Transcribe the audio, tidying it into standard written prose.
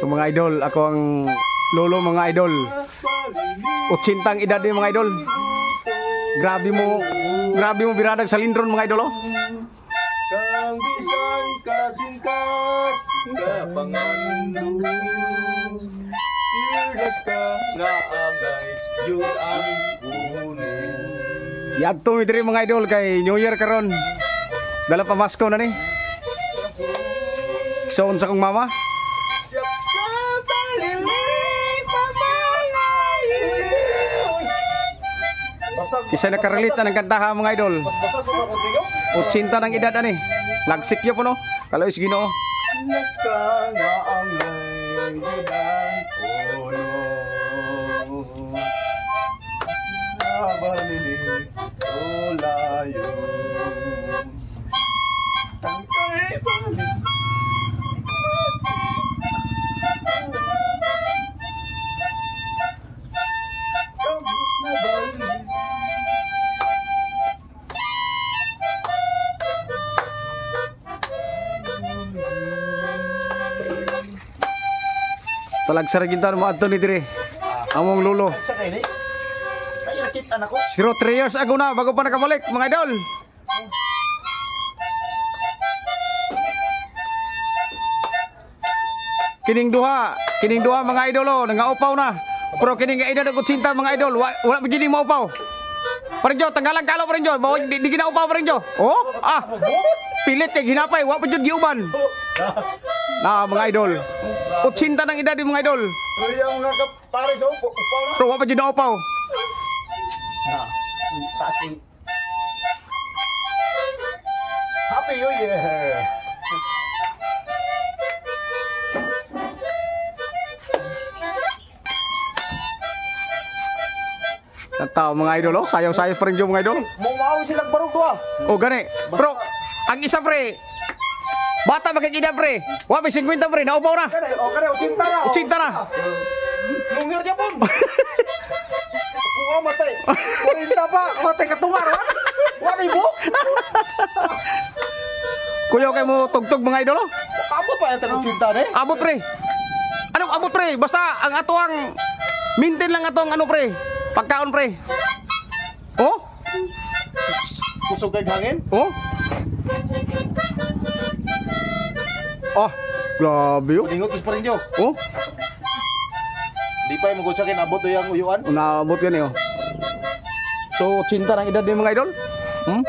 So mga idol, ako ang lolo mga idol. 80 ang edad ni mga idol. Grabe mo biradag sa lindron mga idol oh. Kang bisan kasingkas ka pangando. Fearless ka nga angay yun ang uno. Yadto mi diri mga idol kay New Year karon. Dala pa masko na ni. Igsoon sa kong mama. Isa nakarelate na ng kantaha mga idol. Basag sa mga kontigo. 80 ng edad ani. Lagsik yun po no. Kaloy sa Ginoo. Fearless ka nga angay yun ang uno. Nabalili o layo. Tangkay balik. Kamus na balik. Talagsa ra gintan mo adto ni diri. Among lolo. Sa kay ni? Ay nakita na ko. Siguro 3 years ago na bago pa nakabalik mga idol. Kining duha mga idol oh, nangaupaw na. Pero kining edad og 80 mga idol, wala pa gini maupaw. Paring Jo, tanggalang kalo paring Jo, bawa di ginaupaw paring Jo. Oh, ah. Pilit kay ginapay, wa pa jud giuban. Na mga idol. 80 ng edad di mga idol. Pero yung mga kapare so, upaw na. Pero wa pa jud naupaw. Na, taas yung... Happy New Year! Ang tao mga idol oh, sayaw-sayaw pa rin yung mga idol. Mumawin silang barog doa. O gani. Pero ang isa pre, bata magkikida pre. Wa may 50 pre, naupaw na. Kare, o kare, 80 na. 80 na. Lungir niya pon. Kuha matay. 40 pa, matay katungar ha. Wa ni mo. Kuya kay mo tugtog mga idol oh. Abot pa yung 80 ni. Abot pre. Anong abot pre? Basta ang ato ang maintain lang atong ano pre. Pagkaon pre. Oh? Kusog kay hangin. Oh? Oh, grabe oh. Dingot pa rin jo. Oh, Di pa mo kutsakin abot do yang uyuan. naabot yan eh oh. So, 80 ng edad ni mga idol. Hmm?